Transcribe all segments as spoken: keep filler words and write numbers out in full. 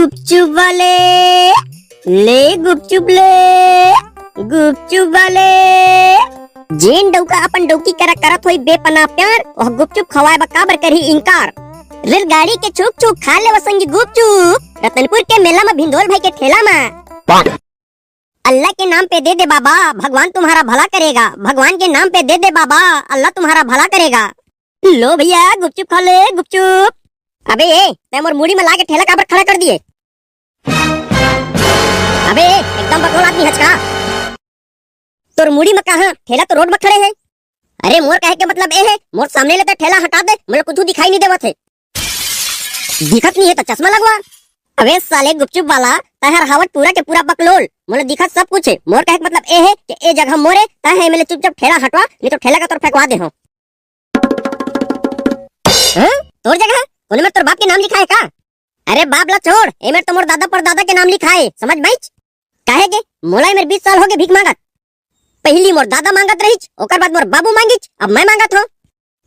गुपचुप वाले, ले गुपचुप ले, गुपचुप वाले। जेन डउका अपन डउकी करा करत होई बेपनाह प्यार, ओह गुपचुप खवाए बर काबर करही इनकार? रेलगाड़ी के छुक छुक खा लेवा संगी गुपचुप, रतनपुर के मेला म भिंदोल भाई के ठेला म। अल्लाह के नाम पे दे दे बाबा, भगवान तुम्हारा भला करेगा। भगवान के नाम पे दे दे बाबा, अल्लाह तुम्हारा भला करेगा। लो भैया, गुपचुप खा ले, गुपचुप। अबे ए, तै मोर मुड़ी में लाके ठेला काबर खड़ा कर दिए? अबे ए, एकदम बकलोल आदमी हच का? तोर मुड़ी में कहाँ, ठेला तो रोड में खड़े है। अरे मोर कहे के मतलब ए है, मोर सामने ले तो ठेला हटा दे, मोला कुछ दिखाई नहीं देवत है। दिखत नहीं है तो चश्मा लगवा। अबे साले गुपचुप वाला, तैं हर हावत पूरा के पूरा बकलोल, मोला दिखत सब कुछ है। मोर कहे के मतलब ए है कि ए जगह मोरे, तैं है एमे ले चुपचाप ठेला हटवा, नहीं तो ठेला का तोर फेंकवा दे हो। हाँ? तोर जगह? कोने में तोर बाप के नाम लिखा है का? अरे बाप ला छोड़, एमे तो मोर दादा परदादा के नाम लिखा है, समझ माइच? काहे के? मोला एमे बीस साल हो गए भीख मांगत। पहली मोर दादा मांगत रहिच, ओकर बाद मोर बाबू मांगिच, अब मैं मांगत हूँ।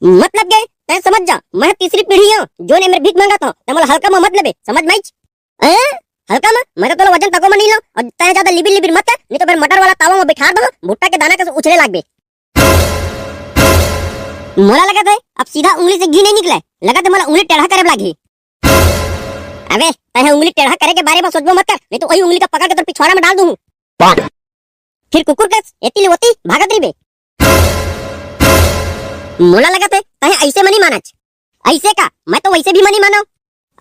मतलब के, तैं समझ जा, मैं तीसरी पीढ़ी हूँ, जोन एमे भीख मांगत हूँ, तैं मोला हल्का में मत लेबे, समझ माइच? हैं? हल्का में? मैं तो तोला वजन तको में नहीं लो, और तैं ज्यादा लिबिर लिबिर मत कर, नहीं तो फिर मटर वाला तावा में बिठा दो, भुट्टा के दाना के उछले लागबे। मोला लगत है, अब सीधा उंगली से घी नहीं निकले, लगत है मोला उंगली टेढ़ा करे लागही। अबे, तैं उंगली टेढ़ा करे के बारे में सोचबो मत कर, नहीं तो वही उंगली का पकड़ के तोर पिछवाड़ा में डाल दूँ। फिर कुकुर कस एती ले ओती भागत रहिबे। मोला लगत है, तैं ऐसे मनी मानच। ऐसे का? मैं तो वैसे भी मनी मानो।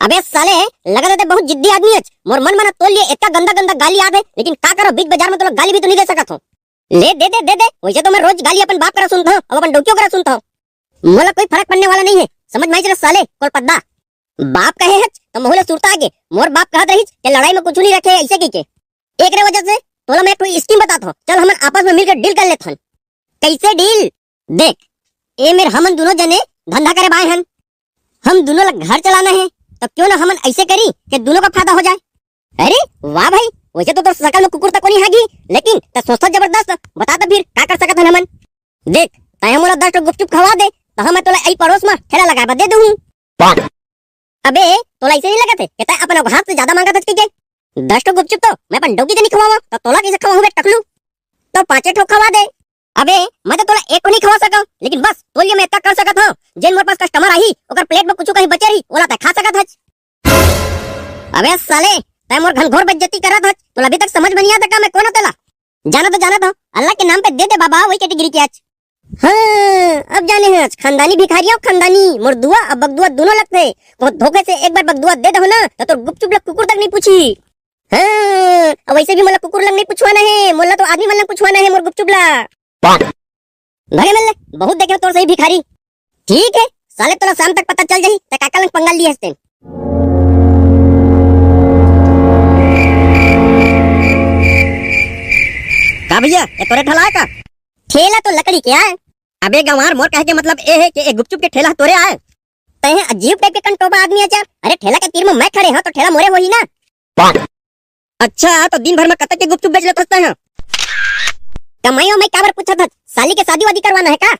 अबे साले, लगत है तैं बहुत जिद्दी आदमी हच। मोर मन मना तोर लिए इतना गंदा गंदा गाली आवे, लेकिन का करो, बीच बाजार में तो लोग गाली भी तो नहीं दे सकत हो। ले दे दे, दे दे। वैसे तो मैं रोज गाली अपन बाप करा सुनता हूँ, अब अपन डौकियों करा सुनता हूँ। मोला कोई फर्क पड़ने वाला नहीं है, समझ माइच रे साले, कोलपद्दा। बाप कहे हच, तो महू ला सुरता आगे। मोर बाप कहत रहिस कि लड़ाई में कुछ नहीं रखे, ऐसे की के। एकरे वजह से तोला मैं एक ठो scheme बतात हूँ, चल हमन आपस में मिलकर deal कर लेथन। कैसे deal? देख, ए मेर हमन दोनों जने धंधा करे बाय हन, हम दोनों ला घर चलाना है, तो क्यों ना हमन ऐसे करी कि दोनों का फायदा हो जाए। अरे वाह भाई, वैसे तो तोर शकल में कुकुर तक कोनी हागी, लेकिन तैं सोचत जबरदस्त। बता तो फिर का कर सकत हन हमन? देख, तैं मोला दस ठो गुपचुप खवा दे, तो हम तोला ई पड़ोस में ठेला लगाए बर दे दूँ। अबे, तोला ऐसे नहीं लगत है कि तैं अपन औकात से ज्यादा मांगत हच के? दस ठो गुपचुप तो मैं अपन डौकी के नहीं खवावा, तो तोला कैसे खवाऊं बे टकलू? तो पांचे ठो खवा दे। अबे, मैं तो तोला एक को नहीं खवा सका, लेकिन बस तोर लिए मैं इतना कर सकत हूँ, जेन मोर पास customer आही, ओकर plate में कुछ कहीं बचे रही, ओला तैं खा सकत हच। अबे साले, तैं मोर घनघोर बेइज्जती करत हच, तोला अभी तक समझ में नहीं आता का मैं कौन हूँ तेला? जाना तो, जाना तो, अल्लाह के नाम पे दे दे बाबा, वही category के हच। हाँ, अब जाने हच, खानदानी भिखारी हूँ, खानदानी, मोर दुआ अब बगदुआ दोनों लगते। को धोखे से एक बार बगदुआ दे दहो ना, तो तोर गुपचुप ला कुकुर तक नहीं पूछी। हाँ, अब वैसे भी मोला कुकुर लंग नहीं पूछवाना है, मोला तो आदमी मन लंग पूछवाना है मोर गुपचुप ला। भगे मिल ले, बहुत देखे तोर सही भिखारी। ठीक है, साले तोला शाम तक पता चल जाही, तैं काका लंग पंगा लिए हस तेन। का भैया, ये तोरे ठेला है का? ठेला तो लकड़ी के आय। अबे गंवार, मोर कहे के मतलब ए है कि ए गुपचुप के ठेला तोरे आय। तैं अजीब type के कंटोबा आदमी है यार। अरे ठेला के तीर में मैं खड़े हूँ तो ठेला मोरे होही ना। अच्छा, तो दिन भर में कतक के गुपचुप बेच लेत हस तैं? कमाई वमाई काबर पूछत हस? साली के शादी वादी करवाना है का?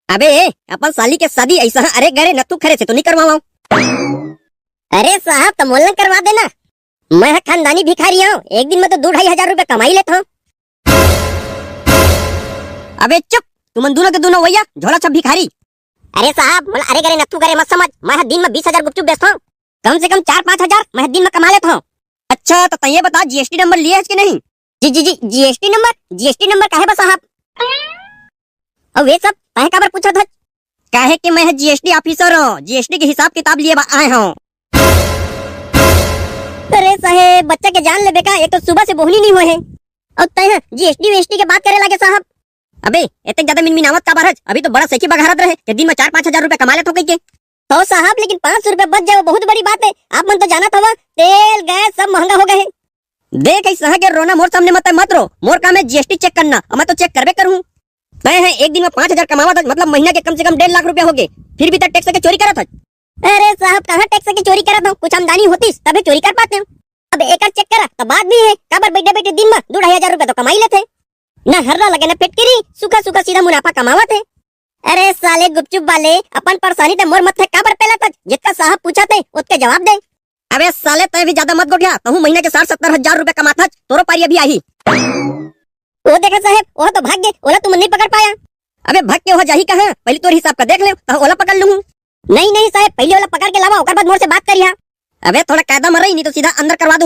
अबे, अपन साली के शादी ऐसा है, अरे गरे नत्थू खरे से तो नहीं करवावा। अरे साहब, तो मोला करवा देना। मैं ह खानदानी भिखारी हूँ, एक दिन में तो दो ढाई हजार रुपए कमाई लेता हूँ। अबे चुप, तुमन दोनों के दोनों वैया झोला छप भिखारी। अरे साहब, मोला अरे गरे नत्थू करे मत समझ, मैं ह दिन में बीस हजार गुपचुप बेचता हूँ। कम से कम चार पाँच हजार मैं ह दिन में कमा लेता हूँ। अच्छा, तो तैं ये बता, जीएसटी नंबर लिए हस कि नहीं? जी, जी, जी, जीएसटी नंबर? जीएसटी नंबर काहे बा साहब? अउ ये सब तैं काबर पूछत हस? काहे कि मैं ह जीएसटी ऑफिसर हूँ, जीएसटी के हिसाब किताब लिए बा आए हूँ। अरे साहेब, बच्चा के जान लेबे का, एक तो सुबह से बोहनी नहीं होए है, अउ तैं ह जीएसटी वीएसटी के बात करे लागे साहब। अबे, एतेक ज्यादा मिनमिनावत काबर हस? अभी तो बड़ा सेखी बघारत रहे कि दिन में चार पाँच हजार रुपए कमा लेथो कहिके। तो साहब, लेकिन पाँच सौ रुपए बच जाए, वो बहुत बड़ी बात है। आप मन तो जानत हवा, तेल गैस सब महंगा हो गए है। देख, इस सहा के रोना मोर सामने मत, मत रो। मोर काम है जीएसटी चेक करना, और मैं तो चेक करबे करूँ। तय है, एक दिन में पाँच हजार कमावत हस, मतलब महीना के कम से कम डेढ़ लाख रुपया हो गए, फिर भी तय टैक्स के चोरी करत हस। अरे साहब, कहाँ टैक्स के चोरी करत हूँ? कुछ आमदनी होतीस तभी चोरी कर पाते हूँ। अब एकर चेक करा तो बात भी है, काबर बैठे बैठे दिन में दो ढाई हजार रुपया तो कमाई लेते। ना हर्रा लगे ना फिटकिरी, सूखा सूखा सीधा मुनाफा कमावत है। अरे साले गुपचुप वाले, अपन परेशानी ते मोर मत्थे काबर पेलत हस? जितका साहब पूछत है, उतके जवाब दे। अबे साले, तैं भी ज्यादा मत गोठिया, तहूं महीना के साठ सत्तर हजार रुपया कमाथस, तोरो पारी अभी आही। ओ देखा साहेब, ओह तो भाग गे, ओला तुमन नहीं पकड़ पाया। अबे भाग के ओह जाही कहां? पहली तोर हिसाब का देख ले, तहां ओला पकड़ लूं। नहीं नहीं साहेब, पहली ओला पकड़ के लावा, ओकर बाद मोर से बात करिहा। अबे थोड़ा कायदा में रही, नहीं तो सीधा अंदर करवा दूं।